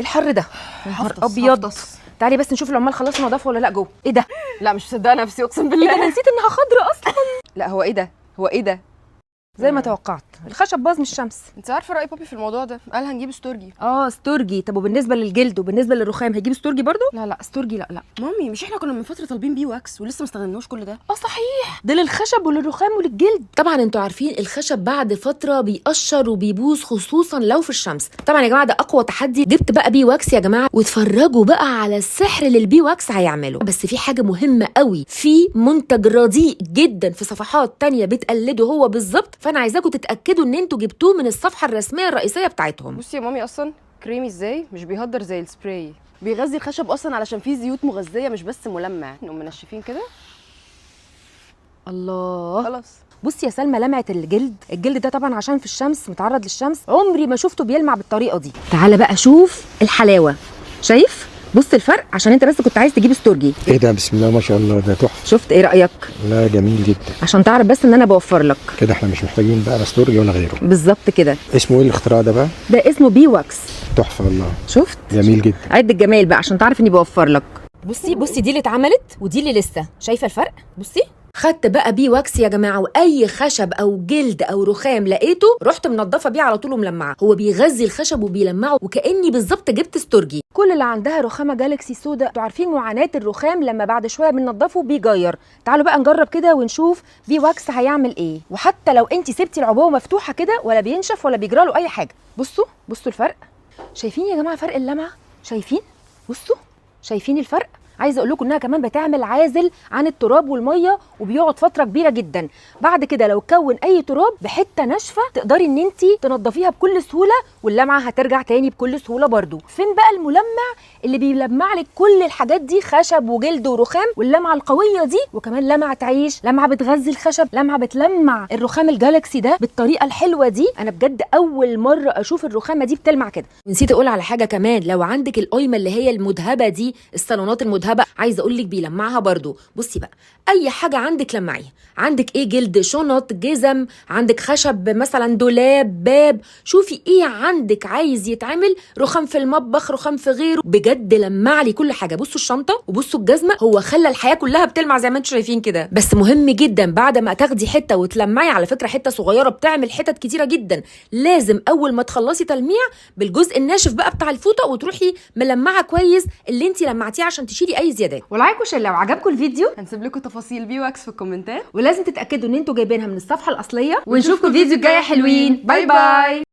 الحر ده يا نهار هفطس، ابيض. هفطس. تعالي بس نشوف العمال خلصوا نظافة ولا لا جوه. ايه ده؟ لا مش مصدقه نفسي، اقسم ايه ده؟ بالله. انا نسيت انها خضرة اصلا. لا هو ايه ده؟ هو ايه ده؟ زي ما توقعت، الخشب باظ من الشمس. انت عارفه راي بابي في الموضوع ده؟ قال هنجيب استورجي. اه استورجي. طب وبالنسبة للجلد وبالنسبة للرخام هيجيب استورجي برضو؟ لا لا استورجي لا لا. مامي مش احنا كنا من فترة طالبين bee wax ولسه ما استخدمناهوش كل ده؟ اه صحيح، ده للخشب وللرخام وللجلد. طبعا انتوا عارفين الخشب بعد فترة بيقشر وبيبوظ، خصوصا لو في الشمس. طبعا يا جماعة ده اقوى تحدي. جبت بقى bee wax يا جماعة، واتفرجوا بقى على السحر اللي ال bee wax هيعمله. بس في حاجة مهمة قوي، في منتج رديء جدا في صفحات تانية بتقلده هو بالظبط، فانا عايزاكم تتاكدوا ان انتوا جبتوه من الصفحة الرسمية الرئيسية بتاعتهم. بصي يا مامي، اصلا كريمي ازاي، مش بيهدر زي السبراي، بيغذي الخشب اصلا علشان فيه زيوت مغذيه مش بس ملمع. نقوم منشفين كده. الله، خلاص. بصي يا سلمى لمعة الجلد، الجلد ده طبعا عشان في الشمس متعرض للشمس، عمري ما شفته بيلمع بالطريقة دي. تعالى بقى شوف الحلاوة، شايف؟ بص الفرق، عشان انت بس كنت عايز تجيب استورجي. ايه ده؟ بسم الله ما شاء الله، ده تحفة. شفت؟ ايه رايك؟ لا جميل جدا. عشان تعرف بس ان انا بوفر لك. كده احنا مش محتاجين بقى لا استورجي ولا غيره. بالظبط كده. اسمه ايه الاختراع ده بقى؟ ده اسمه bee wax. تحفة والله. شفت؟ جميل جدا. عد الجمال بقى عشان تعرف اني بوفر لك. بصي بصي، دي اللي اتعملت ودي اللي لسه، شايفه الفرق؟ بصي. خدت بقى bee wax يا جماعة، واي خشب او جلد او رخام لقيته رحت منضفه بيه على طول وملمعه. هو بيغذي الخشب وبيلمعه، وكاني بالظبط جبت استورجي. كل اللي عندها رخامه جالكسي سودا، انتوا عارفين معاناة الرخام لما بعد شوية بننضفه بيجير. تعالوا بقى نجرب كده ونشوف bee wax هيعمل ايه. وحتى لو انت سبتي العبوه مفتوحة كده ولا بينشف ولا بيجرى له اي حاجة. بصوا بصوا الفرق، شايفين يا جماعة فرق اللمعة؟ شايفين؟ بصوا شايفين الفرق؟ عايزه اقول لكم انها كمان بتعمل عازل عن التراب والمية، وبيقعد فترة كبيرة جدا. بعد كده لو كون اي تراب بحته ناشفة تقدري ان انت تنضفيها بكل سهولة، واللمعه هترجع تاني بكل سهولة برده. فين بقى الملمع اللي بيلمع لك كل الحاجات دي، خشب وجلد ورخام، واللمعه القوية دي، وكمان لمعة تعيش، لمعة بتغذي الخشب، لمعة بتلمع الرخام الجالكسي ده بالطريقة الحلوة دي. انا بجد اول مرة اشوف الرخامه دي بتلمع كده. نسيت اقول على حاجة كمان، لو عندك القايمة اللي هي المذهبه دي، الصالونات المذهبه، عايزه اقول لك بيلمعها برضو. بصي بقى، اي حاجة عندك لمعيها. عندك ايه؟ جلد، شنط، جزم، عندك خشب مثلا، دولاب، باب، شوفي ايه عندك عايز يتعمل، رخام في المطبخ، رخام في غيره، بجد لمع لي كل حاجة. بصوا الشنطة وبصوا الجزمة، هو خلى الحياة كلها بتلمع زي ما انتم شايفين كده. بس مهم جدا بعد ما تاخدي حتة وتلمعي، على فكرة حتة صغيرة بتعمل حتت كتيرة جدا، لازم اول ما تخلصي تلميع بالجزء الناشف بقى بتاع الفوطه وتروحي ملمعه كويس اللي انت لمعتيه عشان تشيلي اي زيادات. و like و share لو عجبكم الفيديو، هنسيب لكم تفاصيل bee wax في الكومنتات، ولازم تتاكدوا ان انتوا جايبينها من الصفحة الاصلية. ونشوفكم الفيديو الجاي يا حلوين. bye bye.